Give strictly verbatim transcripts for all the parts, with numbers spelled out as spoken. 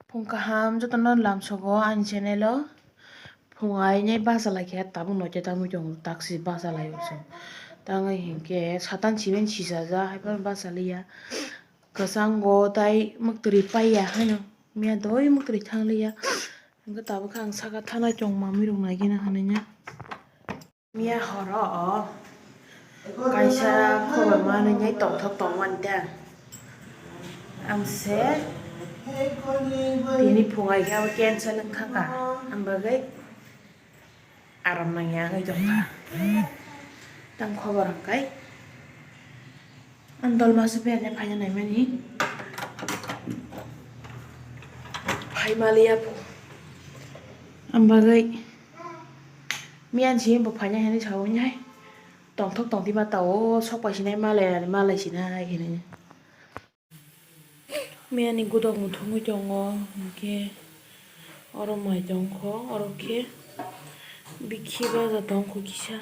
Phung kaham jotono lamsogo ani channel o. Phung ainai bachalaikha tabuk noite tangwi tongo, taksi bachalaio chwng. Tangwi hinkhe satan cement sisajak, haiphano bachaliya. Kwchango tai mwktwrwi paiya hano, miya doi mwktwrwi thangliya. Hinkhe tabukhe ang saka thanai tong mamirok naigena hinwiya. Miya horo o kaisa khobor manwi tongthok tongmani ta. Ang se tini phungai khe abo cancel wngkha ka, ang bagwi aram nangya wngwi tongkha. Tang khobor hwnkhe. Ang dolma se bene phaina naimani. Phai maliya pho. Ang bagwi miyan si bo phaina hinwi sawi nai. Tongthok tongdi ma tao sok pai sinai malai ani malai sinai hinwi. Miyani godok muthungwi tongo, hinkhe oro mai tongkho, oro khe bikhi baja tongkho kisa.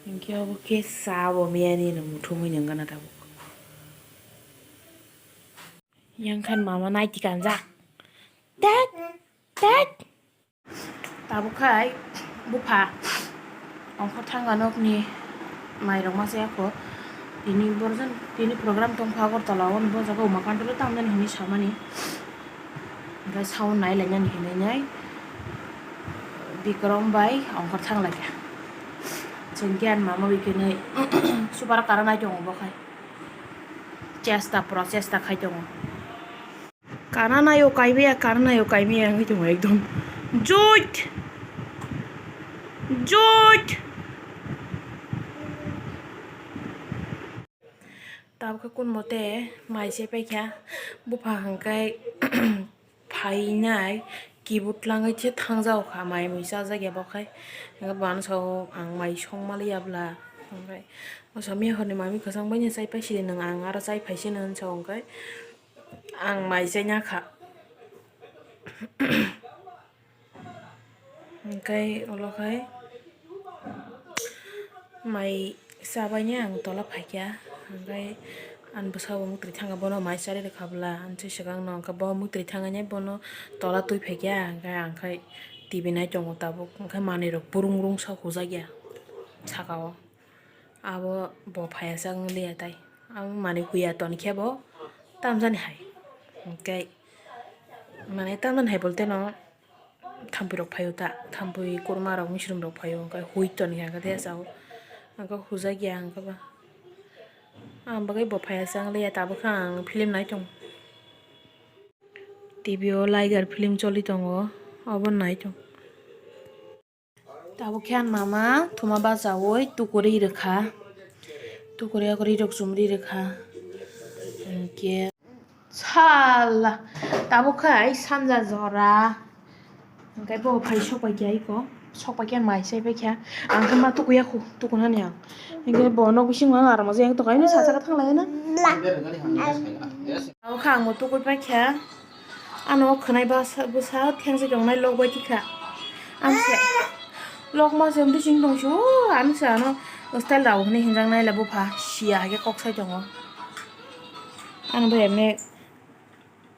Hinkhe obo khe cha bo miyani no muthungwi nung gana tabuk. Yang khan mama naiti kanjak. Tek, tek. Tabuk khai bupha ongkhor thanga nokni mairok masa yakho. Tini borjan, tini program tongkha Agartala o, bo jaga Umakantolo tamjani hinwi samani. Onkhe sound nailainani hinwi nai Bikram bai ongkhor thanglaikha. Chwng khe ani mama bai khenwi super kara nai tongo bo khai. Chesta, pro chesta khai tongo. Kana nayo kaimaya, kana nayo kaimaya wngwi tongo ekdom. Joit! Joit! Tabukhe kun mote mai se paikha, bupha hwnkhe phainai keyboard langwi se thangjago kha, mai mui chajakya bo khai. Hwnkhe bo ano sao ang mai songmaliya bwla, hwnkhe o sao miya horni mami kwchang baino chai paisidi nwng, ang aro chai phaisino hinwi sao, hwnkhe ang mai chaina kha. Hwnkhe ulo khai mai chabaini ang tola phaikha, hwnkhe ani bwsabo mwtwi thangkha, bono mai charwi rwkha bwla, ani swkangno hwnkhe bo mwtwi thangwi bono tola twi phaikha, hwnkhe ang khai T V nai tongo tabuk, hwnkhe manwirok burung rung sa hujakya sakao. Abo bo phaiya chang liya tai. Abo manwi huya ton khe bo tamjani hai. Hwnkhe mane tamjani hai bolte no thampui rok phaio ta, thampui kurma rok misrum rok phaio, hwnkhe hui ton khe hwnkhe de sao. Hwnkhe hujakya hwnkhe ba. Ang bagwi bo phaiya chang liya, tabukhe ang film nai tongo. T V o Liger film choli tongo, obo nai tong. Tabuk khe ang mama thuma bachaui tukurwi rwkha. Tukurwi rok chumri rwkha. Hinkhe sala tabuk khai sanja jora. Hinkhe bo phai sok pai kha iko. Sok pai khe mai sai pai kha. Ang khe ma tukuya khu, tukunani ang. Hinkhe bo nok bisingo ang aram jeng tongkha. Ini sacha khe thang lai na. Tabuk khe ang bo tukui pai kha. Ano khwnai bwsa, bwsa thengse tongnai lok bai tikha. Amse lok ma se bising tong su, ano se ano style rao hwnwi hinjak nai le bupha, siya hai khe kok sai tongo. Ano bo emne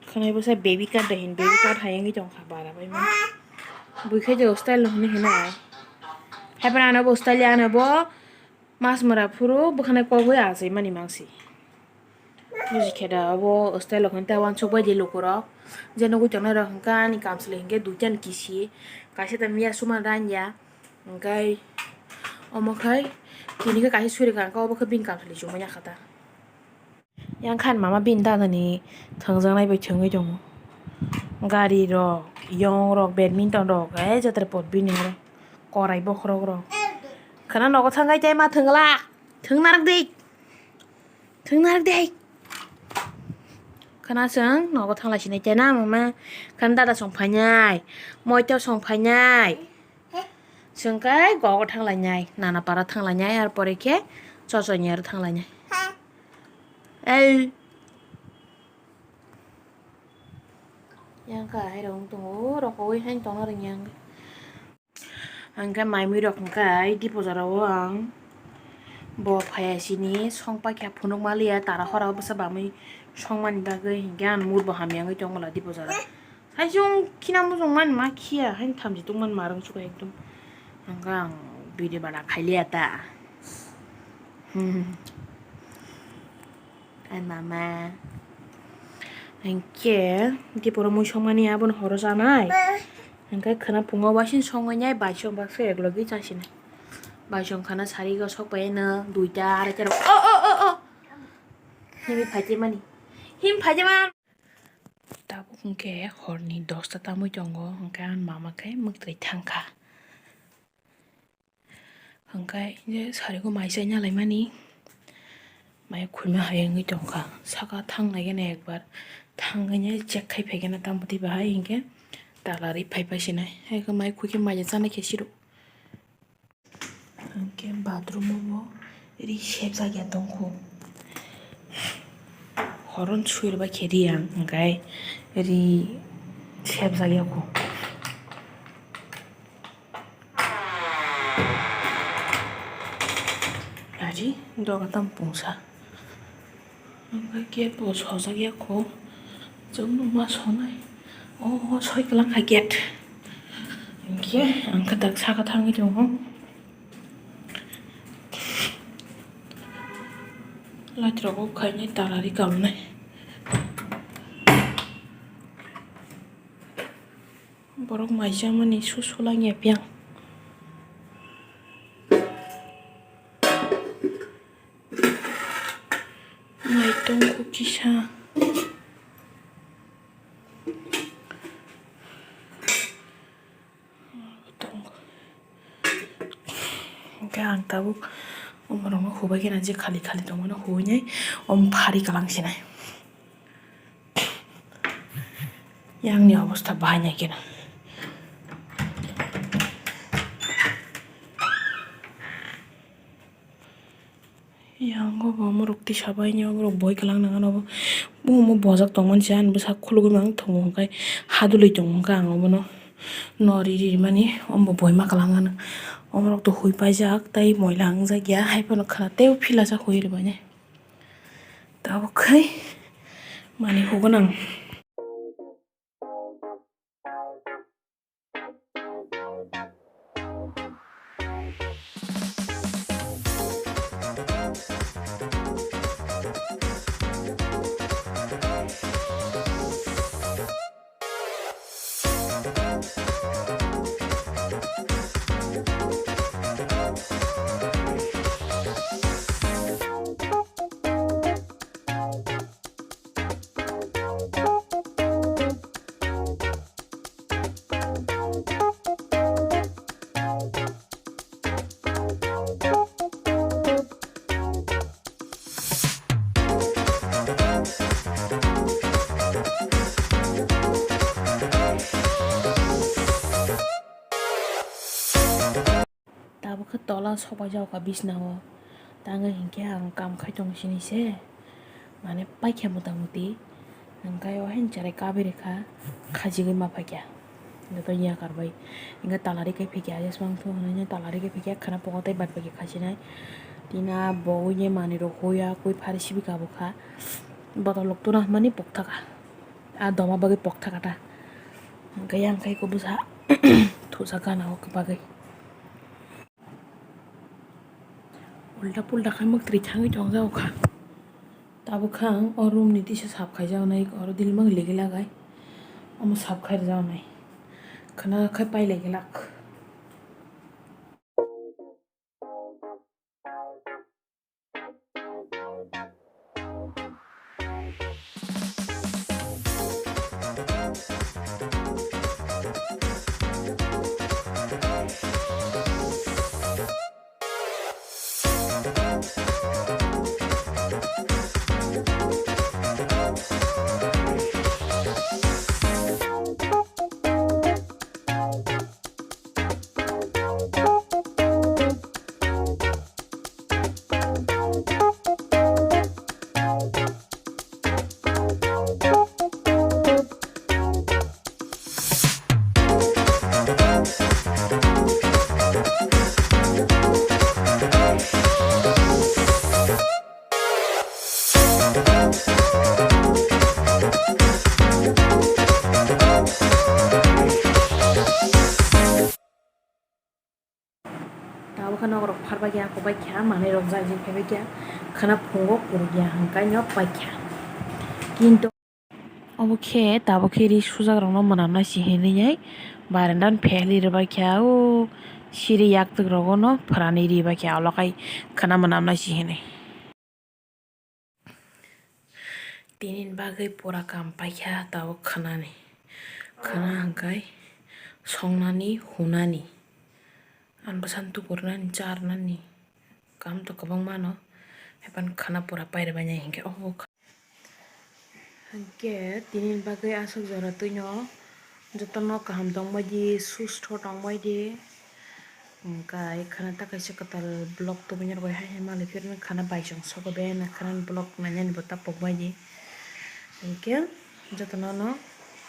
khwnai bwsa baby card de hin, baby card hai wngwi tongkha bara bai ma. Bui khai je style hwnwi hino ai. Hai phano ano bo style ano bo mas mora phuru bwkhanai kok bai achai mani mangsi. Buji khe da, abo style rok hwn ta uansuk bai di lukurok. Je nugui tongnai rok hwnkha ani kamchwlwi hwnkhe duitan kisi, kaisa ta miya suma ranya, hwnkhe omo khai tini khe kaisa suri kha, hwnkhe obo khe bini kamchwlwi chumui ya kha ta. Yang khan mama bini dadani thwngjaknai bai thwngwi tongo. Gari rok, yong rok, badminton rok, eh, jatra pot bini oro korai bokhorok rok. Khana nogo thangkai tei ma thwngla, thwng narwk di. Thwng narwk de. Khana chwng nogo thang lai sinai tei na mama. Khana dada song phainai. Moito song phainai. Chwng kai gogo thang lainai. Nana para thang lainai ar pore khe chochoni aro thang lainai. Ei. Yang ka hai rong tongo, rokoi hai tongna rwngya. Hwnkhe mai mui rok hwnkhe Dipo jora o ang Bo phaiya sini song paikha phunuk maliya tara hora bwsa bamwi songmani bagwi hinkhe ang mood bo hamya wngwi tongmala di bojaro. Saisung khina mujung mani ma khiya hain thamchi tongmani ma rwng suka ekdom. Hwnkhe ang video bana khailiya ta. Hmm. Ai mama. Hwnkhe diporo mui songmani abono horo chanai. Hwnkhe khwna phungo waising songwi nai baisong baksa eklogwi chasinai. Baisong khana sari go sok pai no duita arai tero. O, o, o, o. Himi phaijemani. Him phaijemani. Tabuk hwnkhe horni dosta tamwi tongo, hwnkhe ang mama khe mwktwi thangkha. Hwnkhe je sarigo mai chaina laimani, mai khulma hai wngwi tongkha. Saka thang naikhe ekbar thangwi check khai phaikhe na tamoni bahai hinkhe tala ri phai phai sinai. Haikhe mai khukhe mai chana khe siro. Hwnkhe bathroom o bo ri sepjak ya tongkho. Horon suirba khe ri ang hwnkhe ri sepjak ya kho. Ari doga tam pungsa. Hwnkhe gate bo sojak ya kho. Chwng no ma sonai. O soi kwlangkha gate. Hwnkhe ang khe dak saka thangwi tongo. Light rok off khainai tala ri kamnai. Borok mai chamani su su langya phiya. Mai tongkho kisa. Tongo. Hwnkhe ang tabuk omorokno hubai kheno je khali khali tongmano huinai om phari kwlang sinai. Yangni obostha bahai nai kheno. Yango bo omorok tisa bai ni omorok boi kwlang nang ano bo. Bo omo bojak tongmani se ani bwsa khulugwi mang tongo hwnkhe hadulwi tongo hwnkhe ang obono no ri ri mani omo boi ma kwlang ano. Omorok to hui paijak tei moila wngjak ya hai phano khwna teibo phila jak hui ri mani. Tabuk khai mani hugo nang. Tabuk khe tola sobai jak kha bisna o. Tangwi hinkhe ang kam khai tong sini se. Mane paikha mota moti. Hwnkhe o haino cherai kabui rwkha. Khajigwi ma phaikha. Joto yakar bai. Hinkhe tala ri khai phaikha. Jeswng thung hwnwi tala ri khai phaikha. Khwna phungo tei bad bai khe khasinai. Tina bo ui manwi rok huya kui phari sibi kabukha. Botol rok tuna hwnmani pokthaka. A doma bagwi pokthaka ta. Hwnkhe yang khai khe bwsa thujak gana o bagwi. Ulta pulta khai mwktwi thangwi tongjago kha. Tabuk khe ang o room ni tisa sap khaijaknai, oro dilmang ligi lagai. Omo sap khai rwjaknai. Khwna khai pai laiglak. Bai kha, ako bai kha, manwi rok jai jai khe bai kha, khwna phungo kwrwngya hwnkhai no bai kha. Kintu obo khe tabuk khe ri sujak rokno mwnamna si hinwi barenda ni pheli rwbai kha, o siri yaktwk rogo no phwrani ribai kha, olo khai khwna mwnamna si hinwi. Tini ni bagwi pura kam paikha tabuk khwnani. Khwna hwnkhe songnani, hunani, ani bwsano tuburnani, charnani, kam to kwbangma no, haiphano khwna pura pairwbainai hinkhe obo. Hinkhe tini ni bagwi aswk jora twino. Jotono kaham tongbaidi, susto tongbaidi. Hwnkhe khwna ta kaisa kwtal vlog tubui rwbai hai hai manwi phirno khwna bai chwng sokobe na khwna vlog nainani bo ta pokbaidi. Hwnkhe jotono no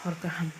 hor kaham.